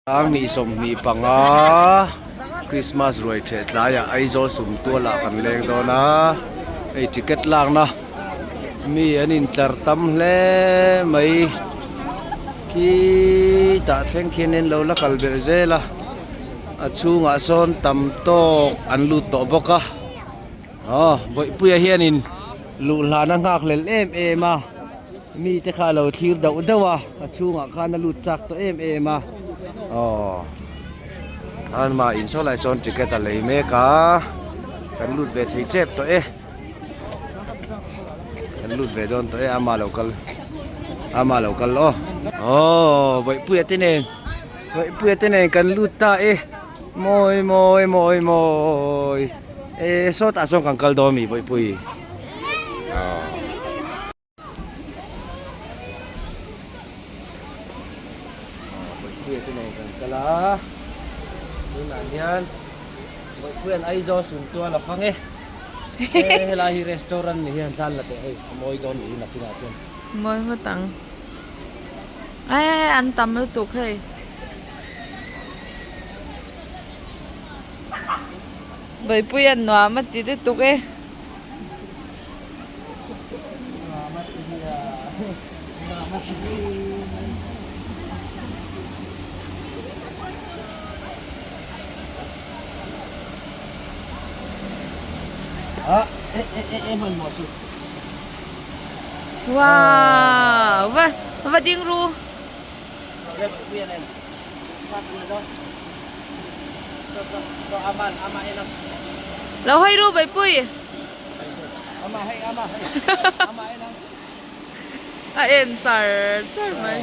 Sang 25 Christmas ruai theh tlaiah Aizawl sumtual ah kan leng dawn a, hei ticket lakna mi an intlar tam hle mai khitah thleng khian in lo la kal belh zel a, a chhungah sawn tam tawk an lut tawh bawk a, aw bawihpuia hianin luh hlana nghak hlel em em a. Mi te kha a lo thlir dauh dauh a, a chhungah khan a lut chak tawh em em a, aw anmah in saw lai sawn ticket a lei mek a, kan lut ve thei tep tawh e, kan lut ve dawn tawh e ama lo kal ama lo kal aw, aw bawihpuia te nen bawihpuia te nen kan lut ta e, mawi mawi mawi mawi e sawtah sawn kan kal dawn mi bawihpui aw. Bawihpuia te nen kan kal a, tunah hian Bawihpuia'n Aizawl Sumtual a fang e, helai hi restaurant ni hian thlan la teh hei a mawi dawn ni hi nakinah chuan. Mawi ngawt ang. E an tam lutuk hei. Bawihpuia'n nuam a ti lutuk e. Wow va va ding ru. Lo hawi ru Baipui. A en char char mai.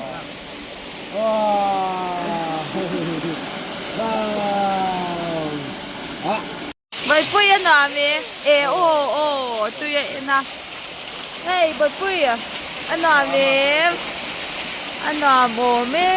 Bawihpui a nuam e, e aw aw tui a en a, hei bawihpui a nuam e, a nuam awm e.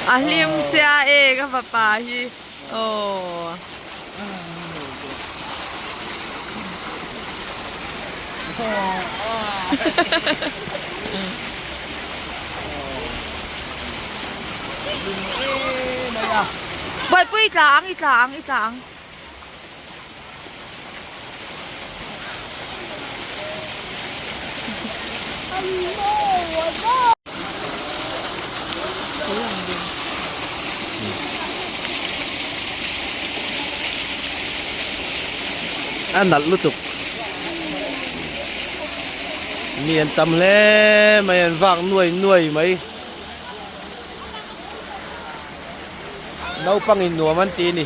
A hlim sia e ka fapa hi aw. Bawihpui i tla ang i tla ang i tla ang. A nalh lutuk mi an tam hle mai an vak nuai nuai mai Naupang in nuam an ti a ni.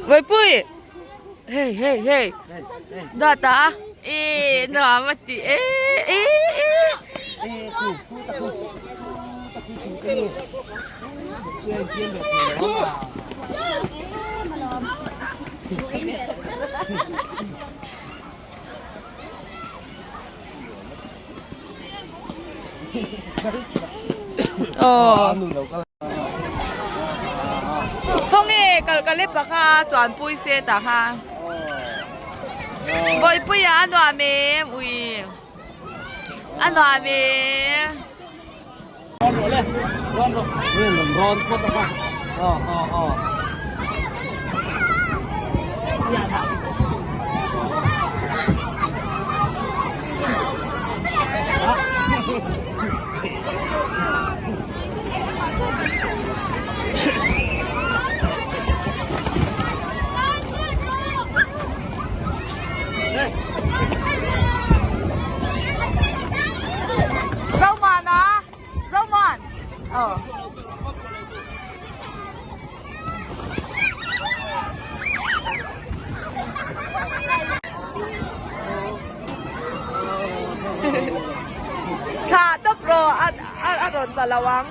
Vaipui hei hei hei dawt a e nuam a ti e e e Aw Khawnge kal ka lep a kha chuan pui se tah kha Bawihpuia a nuam em ui a nuam em. Zoman a Zoman aw. tla lo ang.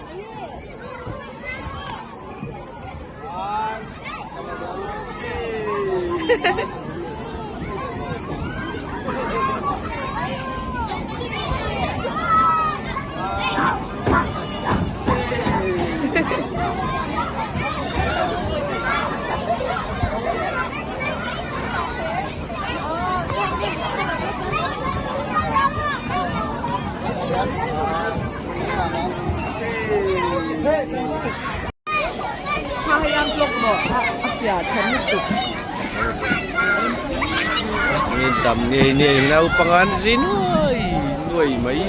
Tam ngei ngei naupang an zi nuai nuai mai.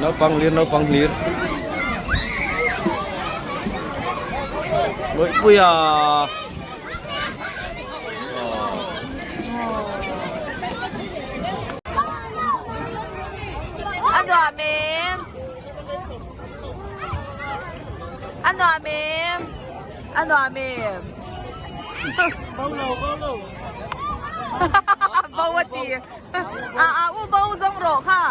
Naupang hlir naupang hlir. Bawihpuia. A nuam em? A nuam em? A nuam em? Bo lo bo lo. Bo a ti. A a u bo zawng rawh kha.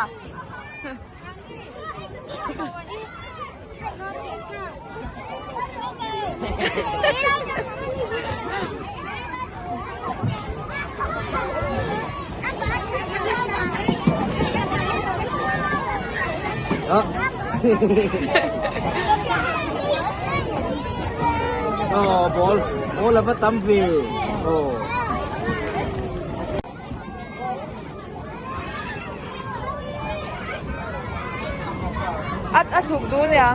Aw ball ball a va tam ve aw. A a thuk duh nia.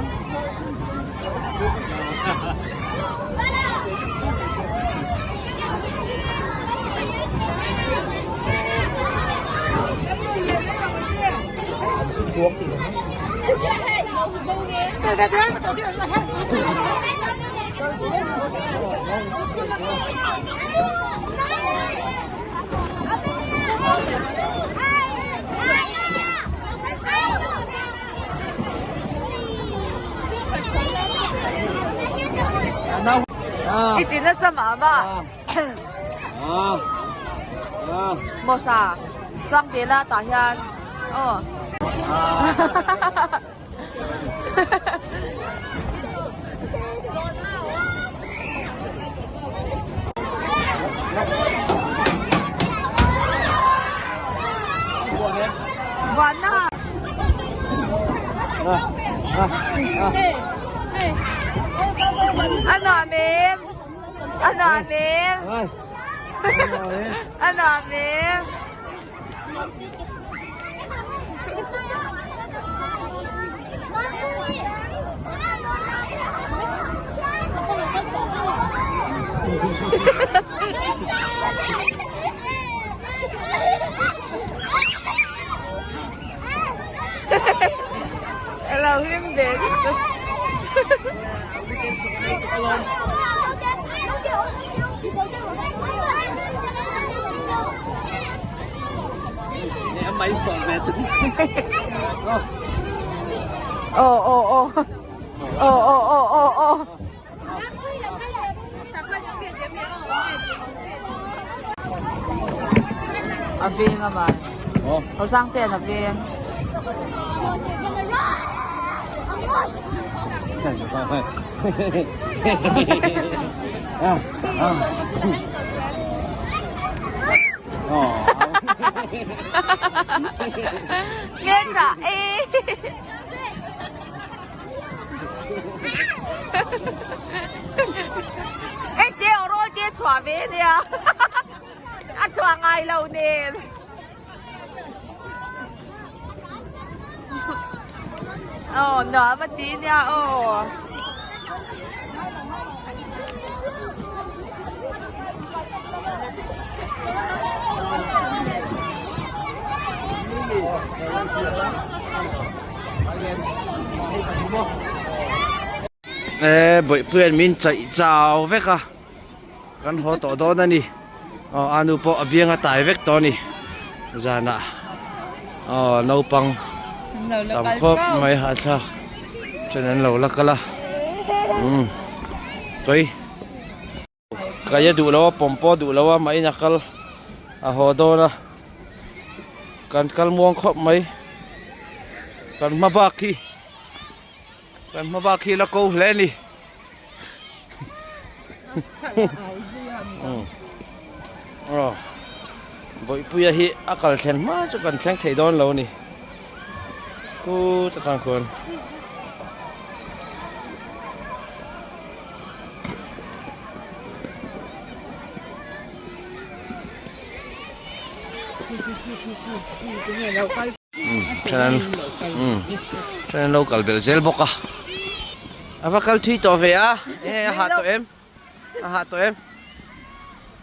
I ti nasa mah mah. Mawsa chuang ve la tah hian aw. A nuam em? A nuam em? A nuam em? Lo hlim ve lutuk. Aw aw aw aw aw aw aw aw A veng a man. Hosang ten a veng. Hmeltha e. Engte aw rawl te chhuah ve nia. A chhuah ngai lo nen. Aw nuam a ti nia aw. E bawihpuian min chaih chau vek a kan haw tawh dawn a ni aw a nu pawh a biang a tai vek tawh a ni zanah aw naupang tam khawp mai hahthlak chuan an lo la kal a umm kawi. Kaia duh lo a pawm pawh duh lo a mah in a kal. a haw dawn a kan kal muang khawp mai kan hma bak hi kan hma bak hi la ko hle a ni aw bawihpuia hi a kal thlen hma chu kan thleng thei dawn lo a ni kut atang khuan. Then an lo kal belh zel bawk a a va kal thui tawh ve a e a hah tawh em a hah tawh em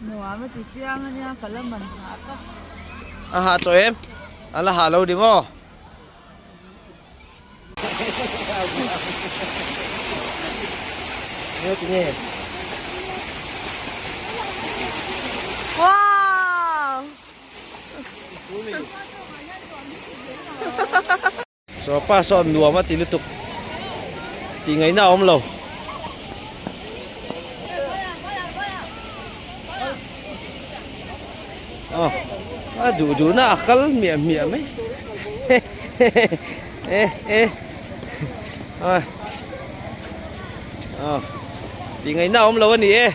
nuam a ti chiang a nia ka la man hah ta a hah tawh em a la hah lo ni maw Wow! Sawpa sawn nuam a ti lutuk tih ngaihna a awm lo. Aw a duh duh na a kal hmiah hmiah mai e e a aw tih ngaihna a awm lo a ni e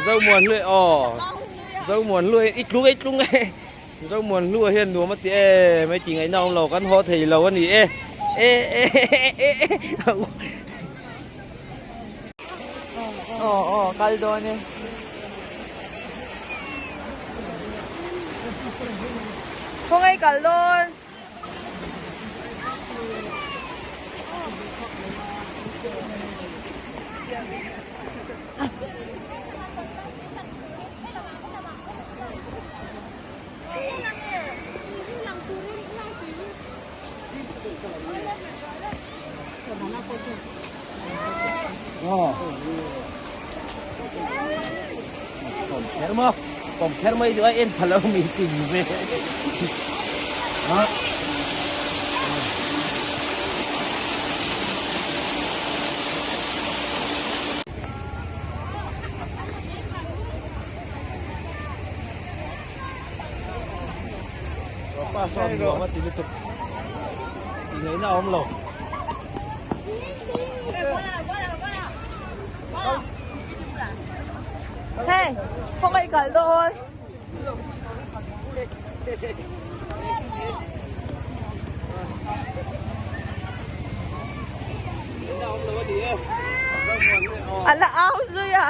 Zomuan hlui aw Zomuan hlui i tlung e i tlung e Zomuan hlua hian nuam a ti em mai tih ngaihna a awm lo kan haw thei lo a ni e e e e e Aw aw kal dawn e. Khawngaih kal dawn. Kawm kher maw kawm kher mai duh a en pha lo mi tin ve Pa sawn nuam a ti lutuk tih ngaihna a awm lo. Hey, khawngaih kalh dawn. A la au zui a.